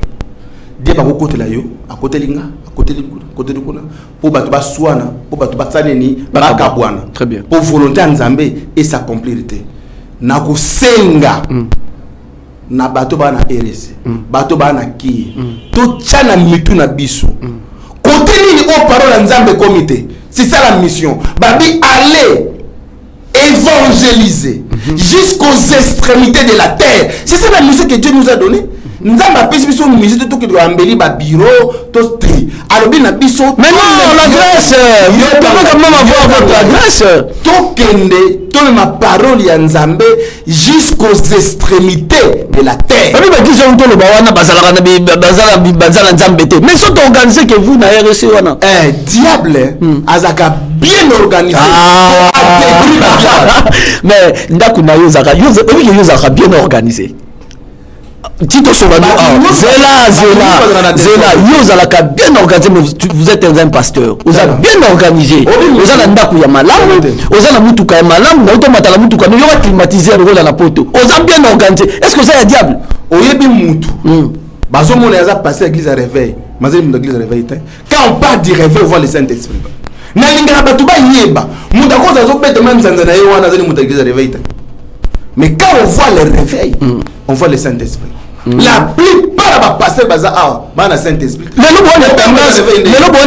Diable akokotela yo, akoteli nga, akoteli kuna, akoteli kuna, mpo bato baswana, mpo bato basala nini? Bakabwana. Très bien. Mpo volonté ya Nzambe esaccomplir te. Nakosenga na bato baa na RC, bato baa na Kiri, totya na mitu na biso kote nini oyo parole ya Nzambe ekomi te. C'est ça la mission. Babi, aller évangéliser jusqu'aux extrémités de la terre. C'est ça la mission que Dieu nous a donnée. Nzambe apesi biso mission te tokende koambeli babureau to te. Alobi na biso Mais non, l'adresse, vous devez quand même avoir votre adresse. Tokende tomema parole ya Nzambe jusqu'aux extrémités de la terre. Babi, bakiso toloba wana bazalaka na bazala Nzambe te, mais sont organisés que vous na RC wana. Eh, diable azaka bien organisé. Ah. Adétruit ba diable. Mais ndako na yo ozalaka, oyebi ke yo ozalaka bien organisé. Tito Solano, zela, zela, zela, yo ozalaka bien organisé, mais vous êtes un pasteur. Vous êtes bien organisé. Vous avez ndako ya malamu, oza na mutuka ya malamu, na otomata na mutuka, mais yo climatisé lokola na poto. Oza bien organisé. Est-ce que ça ya diable? Oyebi mutu. Bazomona aza passé à l'église à réveil. Mazali mutu église à réveil te. Quand on parle du réveil, on voit le Saint-Esprit. Nalingaka bato bayeba. Mutu akoza azobeta ma nzanza na ye wana azali mutu église à réveil te. Mais quand on voit le réveil, on voit le Saint-Esprit. La plupart ya bapasteur baza awa baa na Saint-Esprit. Lelo boya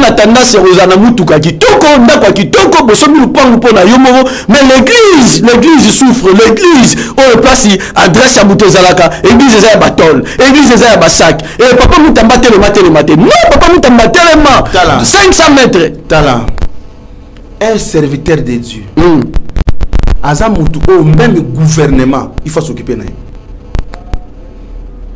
na tendance ya kozala na mutuka kitoko, ndako ya kitoko, bosombi lupangu mpo na yo moko, mais l'église souffre. L'église oyo place adresse ya moto ezalaka, église eza ya batole, église eza ya basac. E papa Mutamba, telema, telema te. Non, papa Mutamba, telema. Tala. 500 mètres. Tala, un serviteur de Dieu aza motu oyo même gouvernement il faut s'occuper na ye,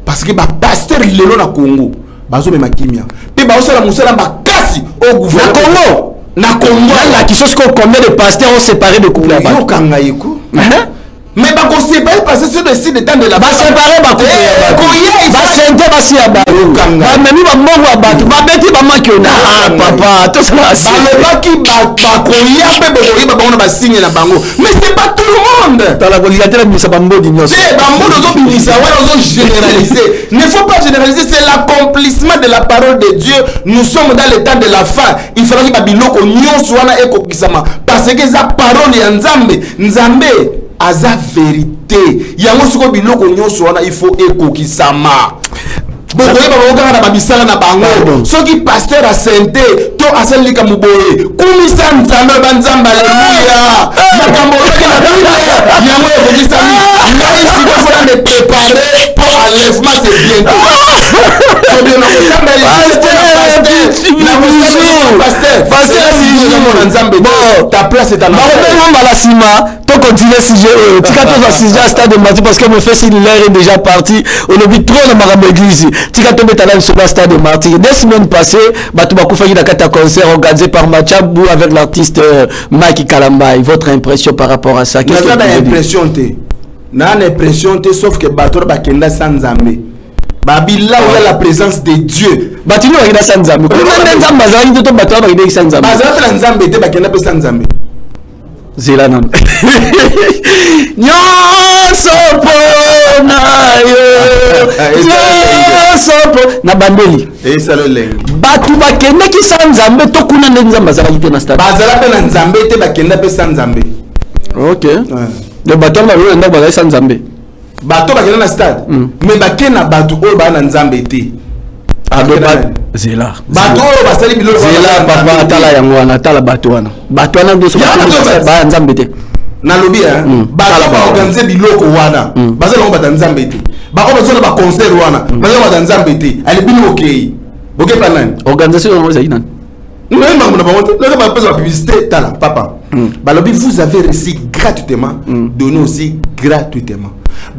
parce que bapasteur lelo na Congo bazomema kimia mpe bazosala mosala makasi oyo Na Congo? Na Congo. Nalakisa sikoyo combien de pasteurs ont séparé de couple ya bato. Yokanga ye ko. Hein? Mais bakosépare. Parce que c'est le signe de temps de la Basepare bacouple ya bato, basente basi ya bato, bamemi bambongo ya bato, babeti bamakiona. Papa, tosala. Balobaki bakoya mpe bokoyeba bango na basigne na bango, mais c'est pas tout le monde. Tala, kolinga te nabimisa bambodi nyonso. Te, bambodi ozobimisa wana, ozogénéraliser. Ne faut pas généraliser, c'est l'accomplissement de la parole de Dieu. Nous sommes dans le temps de la fin. Il fallaki babiloko nyonso wana ekokisama parce que eza parole ya Nzambe. Nzambe aza vérité. Yango sikoyo biloko nyonso wana il faut ekokisama. Bokoyeba bango kaka na bamisala na bango. Soki pasteur asente to asali likambo boye, kumisa Nzambe, loba: "Nzambe, aleluya, makambo olobaki na Bible yango ekokisami. Ngai sikoyo faut na me préparer pour enlèvement, c'est bientôt." Pasteur Nzambe, ta place est en Bakobenga mbala nsima, tocontinue sujet oyo. Tika tozwa sujet ya stade Martyr, parce que mofesi, l'heure est déjà parti. Olobi trop na makambo église. Tika tobetala lisolo ya stade Martyr. 2 semaines passées, bato bakufaki na kati ya concert organisé par Machabu avec l'artiste Mike Kalambay. Votre impression par rapport à ça? Naza na impression te, naa na impression te, sauf que bato oyo bakenda sa Nzambe, babi là où il y a la présence de Dieu. Bato nini bakenda sa Nzambe? Kuna nde Nzambe azalaki te, to bato oyo bakendaki sa Nzambe? Bazala mpe na Nzambe te, bakenda mpe sa Nzambe. Zela nano, nyonso mpo na yo, nyonso mpo na bandeli. Esala elengi. Bato bakendaki sa Nzambe to kuna nde Nzambe azalaki te na stade? Bazala mpe na Nzambe te, bakenda mpe sa Nzambe. Ok, donc bato wana balolo na ndako bazali sa Nzambe? Bato bakenda na stade, mais bake na bato oyo baa na Nzambe te. Zela. Bato oyo basali biloko. Zela, papa, tala yango wana, tala bato wana, bato wana nyonso baya Nzambe te. Nalobi bato baorganize biloko wana, baza nango bato ya Nzambe te. Baoyo baza na baconcert wana, baza bato ya Nzambe te. Ale bino bokei, bokepa nani? Organisation yango ezali nani? Naye makambo na bango te, loka bapesa bapublicité. Tala papa, balobi: "Vous avez reçu gratuitement, donnez aussi gratuitement."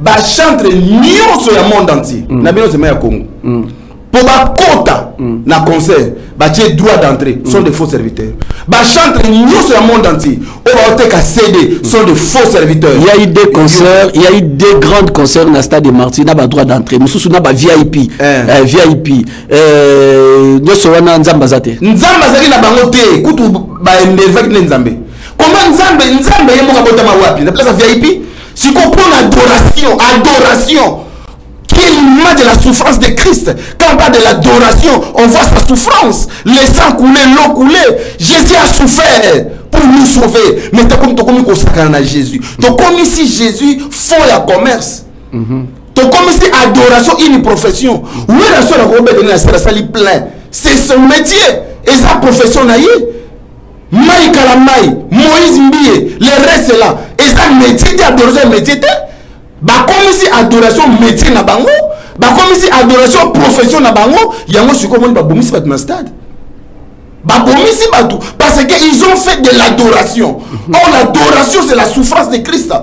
Bachantre nyonso ya monde entier na bino sema ya Congo, mpo bakota na concert, batie droit d'entrée, sont des faux serviteurs. Bachantre nyonso ya monde entier oyo baoteka CD sont des faux serviteurs. Il y a eu deux concerts, il y a eu deux grandes concerts na stade de Martyr, na badroit d'entrée mosusu na ba VIP. VIP nyonso wana, Nzambe aza te? Nzambe azalaki na bango te. Kutu baendelvaki nde Nzambe. Comment Nzambe, Nzambe ye moko abotama wapi? Na place ya VIP? Sikoyo mpo na adoration, adoration qui est l'image de la souffrance de Christ. Quand on parle de l'adoration, on voit sa souffrance. Le sang coulait, l'eau coulait. Jésus a souffert pour nous sauver. Mais comme comme Jésus. Donc comme ici Jésus font la commerce. Donc comme ici adoration une profession. Oui, la soeur a plein. C'est son métier et sa profession na ye. Mike Kalambay, Moïse Mbiye, le reste là. Et ça métier, adoration métier. Bakomisi adoration métier na bango, bakomisi adoration profession na bango. Yango sikoyo omoni babomisi bato na stade, babomisi bato parce que ils ont fait de l'adoration. Or l'adoration, c'est la souffrance de Christ,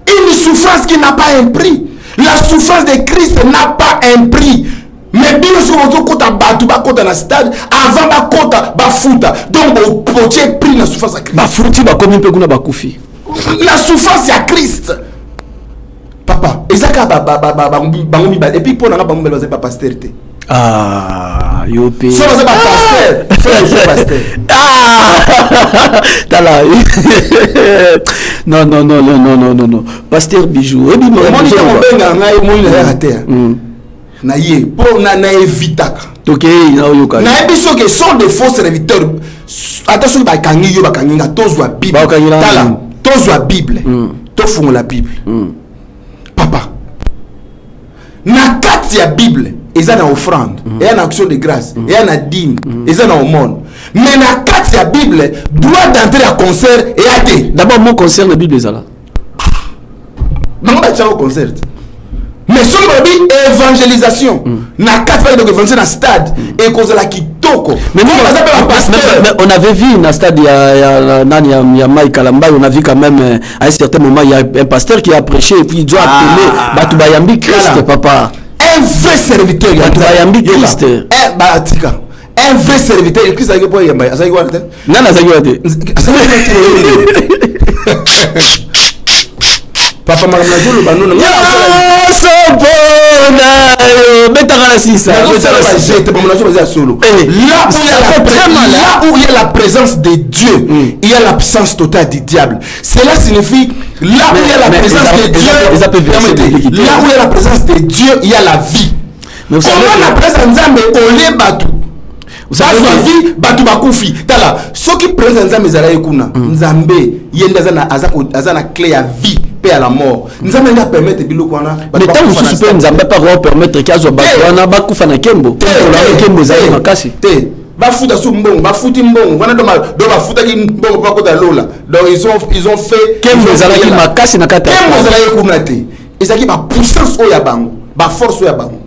une souffrance qui n'a pas un prix. La souffrance de Christ n'a pas un prix. Mais bino soki bozokota, bato bakota na stade, avant bakota bafuta. Donc botie prix na souffrance ya Christ. Bafuti, bakomi mpe kuna, bakufi. La souffrance ya Christ, papa, eza kaka bango mibale. Et puis mpo nanga, bango mibale bazali bapasteur te. Ah, yo mpe. So baza bapasteur, so baza pasteur. Ah, tala, non, non, non, non, non, non, non, non, pasteur Bijou. Omoni, ntango obenga ngai, omoni nayaka te na ye mpo na evitaka. Tokei na oyoka. Nayebi soki sont des faux serviteurs. Ata soki bakangi yo, bakangi nga, tozwa Bible. Tala, tozwa Bible, tofungola Bible, papa. Na kati ya Bible eza na offrande, eza na action de grâce, eza na dîme, eza na aumône. Mais na kati ya Bible, droit d'entrée ya concert eya te. D'abord mon concert na Bible ezala? Bango batiaka concert, mais soki balobi évangélisation na kati, bakende koévangéliser na stade, ekozala kitoko. Mais baza mpe bapasteur. On avait vu na stade ya nani, ya Mike Kalambay, on a vu quand même à un certain moment, il y a un pasteur qui a prêché et puis ils ont appelé bato bayambi Christ, papa. Un vrai serviteur. Bato bayambi Christ. Batika, un vrai serviteur. Christ azalaki mpo yamba, azalaki wana te. Nani azalaki wana te? Azalaki wana te, Papa, makambo nazoloba nono. Nyonso mpona yo, betaka na sisa. Nazosala bajete, makambo nazoloba eza ya solo. Là où il y a Ça la fait très mal, hein. Là où il y a la présence de Dieu, il y a l'absence totale du diable. Cela signifie, là où il y a la Mais présence de Dieu, ils appellent verset permettez, biblique. là où il y a la présence de Dieu, il y a la vie. Mais vous savez Comment la présence ya Nzambe olie bato, Vous savez bazwa vie, bato bakufi? Tala, soki présence ya Nzambe ezalaki kuna, Nzambe ye nde aza na clé ya vie mpe ya la mort. Nzambe nde apermettre biloko wana, bato Mais ntango bakufa na mosusu mpe stade. Nzambe mpe akoka permettre ke azwa bato Te. wana bakufa na nkembo. Te, Kolanga te, nkembo ezali te, makasi. Te, bafuta su mbongo, bafuti mbongo wana, do bafutaki mbongo mpo bakota lola. Donc ils ont fait Nkembo ils ont ezalaki fait makasi na kati ya nkembo stade. ezalaki kuna te, ezalaki bapuissance oyo ya bango, baforce oyo ya bango.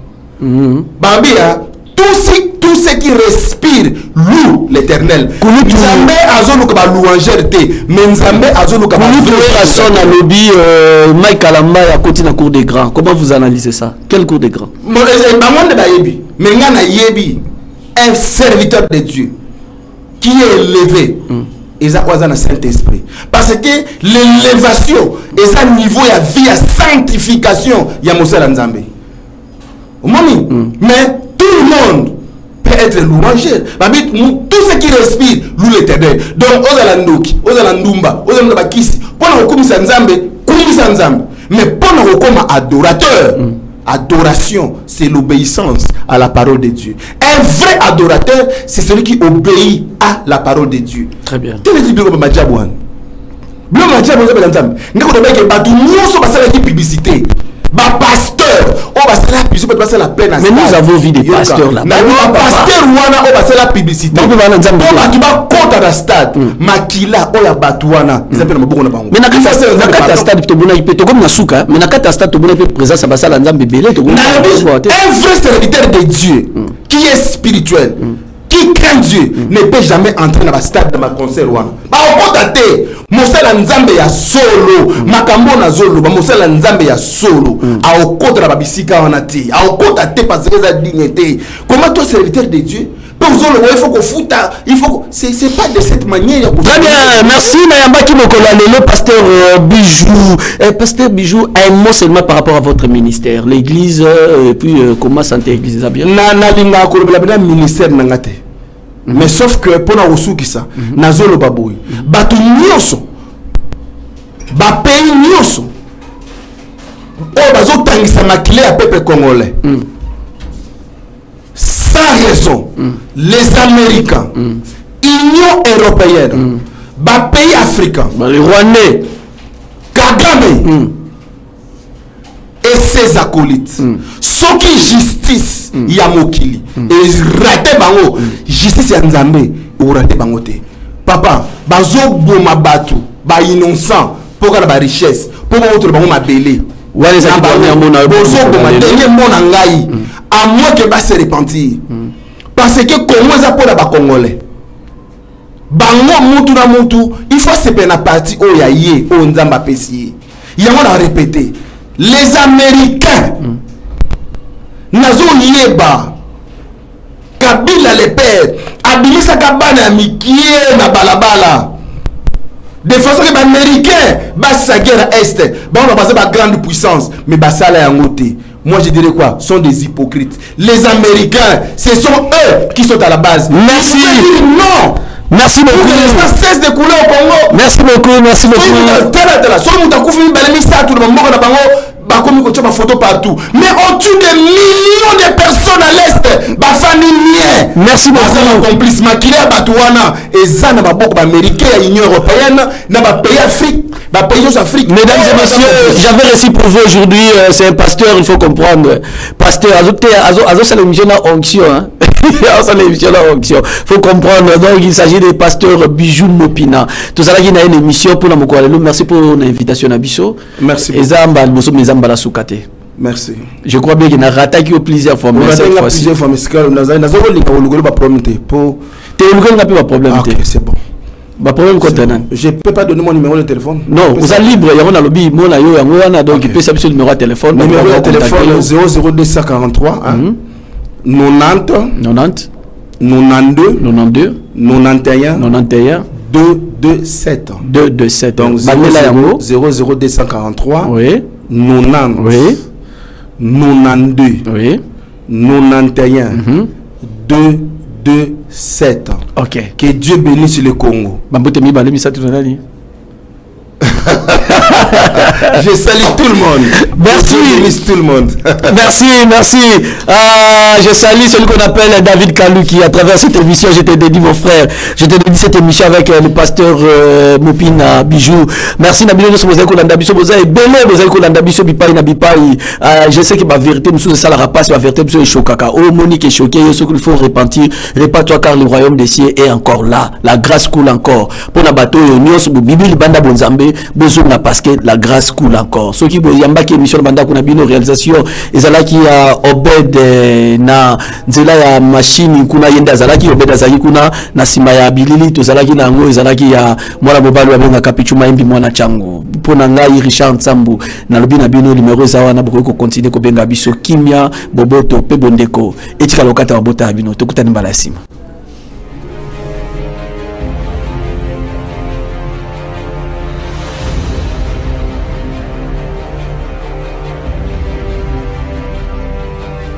Bambi ya tout ce qui respire loue l'Éternel. Nzambe azoluka balouangere te, mais Nzambe azoluka ba Kulutu vrai Werrason alobi Mike Kalamba akoti na cour des grands. Comment vous analysez ça? Quelle cour des grands? Bon, bango nde bayebi, mais nga nayebi un serviteur de Dieu qui est élevé, eza oyo aza na Saint-Esprit, parce que l'élévation eza niveau ya vie ya sanctification ya mosala Nzambe, omoni. Mais tout le monde peut être louangeur. Babi, tout ce qui respire loue l'Éternel. Donc ozala ndoki, ozala ndumba, ozala na bakisi, mpona kokumisa Nzambe, kumisa Nzambe. Mais mpona kokoma adorateur, adoration, c'est l'obéissance à la parole de Dieu. Un vrai adorateur, c'est celui qui obéit à la parole de Dieu. Très bien. Teleti biloko bamajabu wana, biloko majabu eza Nzambe. Ndeko, tobeke bato nyonso basalaki publicité, bapasteur oyo basala publicité, bato basala plein na Mais nous stade. avons vu des Yoka. pasteurs là-bas. Na bapasteur wana oyo basala publicité Bango bana Nzambe mpo te. bato bakota na stade, makila oyo ya bato wana eza mpe na maboko na bango. Mais na kati Il faut na Nzambe kati ya pardon. stade tobonaki mpe, tokomi na suka, mais na kati ya stade tobonaki mpe présence ya basala Nzambe ebele. Tokomi Nalobi, te. un vrai serviteur de Dieu qui est spirituel, qui craint Dieu, ne peut jamais entrer dans le stade de ma concert wana. Baokota te. Mosala Nzambe ya solo, makambo nazoloba, mosala Nzambe ya solo aokota na babisika wana te, aokota te parce que eza digne te. Comment toi, serviteur de Dieu, mpe ozoloba il faut kofuta, il faut c'est pas de cette manière ya Très bien, merci Nayambaki mokolo ya lelo, pasteur Bijou. Pasteur Bijou, un mot seulement par rapport à votre ministère, l'église, et puis comment santé église eza bien? Na nalingaka kolobela mpena ministère na nga te, mais sauf que mpona kosukisa, nazoloba boye: bato nyonso, bapays nyonso oyo bazotangisa makila ya peuple congolais sans raison, les Américains, Union européenne, bapays africains, Bah, les Rwandais, Kagame et ses acolytes, soki justice ya mokili erater bango, justice ya Nzambe orater bango te. Papa, bazoboma bato bainnocent mpo kaka na barichesse, mpo baotola bango mabele. Wana ezalaki Na bango, dernier mot na yo. bozoboma ndenge mona ngai, à moins que base repentir, parce que Congo eza mpona bacongolais. Bango mutu na mutu, il faut asepela na parti oyo ya ye, oyo Nzambe apesi ye. Yango na répété, les Américains, nazoyeba Kabila le père abimisaka bana ya mikie na balabala de façon que baaméricain basisa guerre à est. Bango baza bagrande puissance, mais basala yango te. Moi, je dirais quoi? Sont des hypocrites, les Américains. Ce sont eux qui sont à la base. Merci. Ils peuvent dire non Merci pour beaucoup. que le sang cesse de couler au Congo. Merci beaucoup, merci beaucoup. Tala, tala, soki moto akufi mibale, misato na bamboka na bango, bakomi kotia bafoto partout, mais on tue des millions de personnes à l'Est, bafandi nie. Merci beaucoup. Baza na complice. Makila ya bato wana eza na maboko baaméricain, ya Union européenne, na bapays Afrique, bapays nyonso Afrique. Mesdames et messieurs, j'avais reçu pour vous aujourd'hui, c'est un pasteur, il faut comprendre. Pasteur, azo c'est l'émission la onction, hein. Azo l'émission la onction. Faut comprendre. Donc, il s'agit des pasteurs Bijou Mopina. Tout ça là, il y a une émission pour la mokolo. Merci pour l'invitation na biso. Merci beaucoup. Eza mbala liboso, mais eza mbala suka te. Merci. Je crois bien qu'il n'a raté plusieurs fois, mais cette Onatenga fois-ci. plusieurs fois, mais sika nazokolinga kolukolo baproblème te po Te oluka nga pe ba problème Ah, te. ok, c'est bon. Ba problème contre nani? Je peux pas donner mon numéro de téléphone. Non, vous êtes libre, yango nalobi mona yo yango wana, donc ipesa biso numéro ya téléphone. Numéro de téléphone 00243, hein, 90 90 92 92 91 91. 2 2 7. 2 2 7. Donc bandela yango. 00 243. Oui. 90. Oui. 92. Oui. 91. 2 2 7. Ok. Que Dieu bénisse le Congo. Bambote mibale misato na nani? Je salue tout le monde. Merci. Dieu bénisse tout le monde. Merci, merci. Je salue celui qu'on appelle David Kalou qui, à travers cette émission, je te dédie mon frère. Je te dédie cette émission avec le pasteur Mopina Bijou. Merci Nabilo Nyonso bozali kolanda biso, boza ebele, bozali kolanda biso, bipai na bipai. Je sais que ma vérité, nous ça la rapace, ma vérité, nous choquaka. Oh, Monique est choquée, ce qu'il faut repentir. Repends-toi car le royaume des cieux est encore là. La grâce coule encore. Pour na bateau, nyonso, Bibi, banda bonzambe, bozonga parce que la grâce coule encore. Ceux qui boyamba qui émission banda kuna bino réalisation ezalaki ya Obed na nzela ya machine kuna yenda azalaki Obed azalaki kuna na sima ya bilili tozalaki na yango ezalaki ya mwana mobali babengaka Pichu Mayembi mwana chango. Mpona ngai Richard Nsambu nalobi na bino numéro eza wana, bokoki kocontinue kobenga biso. Kimia, boboto pe bondeko etikala okata mabota ya bino. Tokutani mbala ya nsima.